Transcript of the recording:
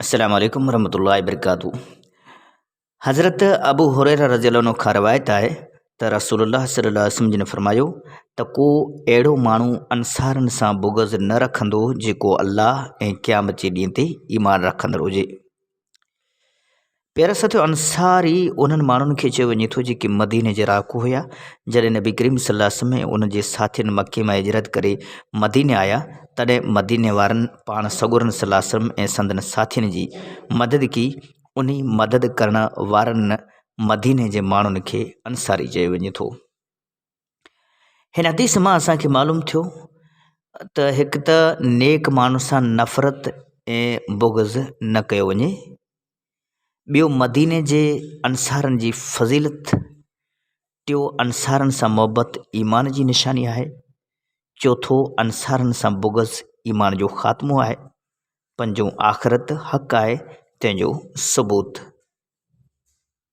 السلام عليڪم ورحمة الله وبرڪاته حضرت ابو هريره رضي الله عنه کان روايت آهي ته رسول الله صلي الله عليه وسلم جن فرمايو ته ڪو اهڙو ماڻهو انصارن سان بغض نه رکندو جيڪو الله ۽ قيامت جي ڏينهن تي ايمان رکندڙ هجي. پيارا ساٿيو انصاري انهن ماڻهن کي چيو وڃي ٿو جيڪي مديني جي رهاڪو هيا جڏهن نبي ڪريم صلي الله عليه وسلم ۽ ان جي ساٿين مڪي مان هجرت ڪري مديني آيا تڏهن مديني وارن پاڻ سڳورن صلي الله عليه وسلم ۽ سندن ساٿين جي مدد ڪئي انهي مدد ڪرڻ وارن مديني جي ماڻهن کي انصاري چيو وڃي ٿو. هن حديث مان اسان کي معلوم ٿيو ته هڪ ته نيڪ ماڻهن سان نفرت ۽ بغض نه ڪيو وڃي ٻيو مديني جي انصارن جي فضيلت ٽيو انصارن سان محبت ايمان جي نشاني آهي چوٿو انصارن سان بغض ايمان جو خاتمو آهي پنجون آخرت حق آهي تنهن جو ثبوت.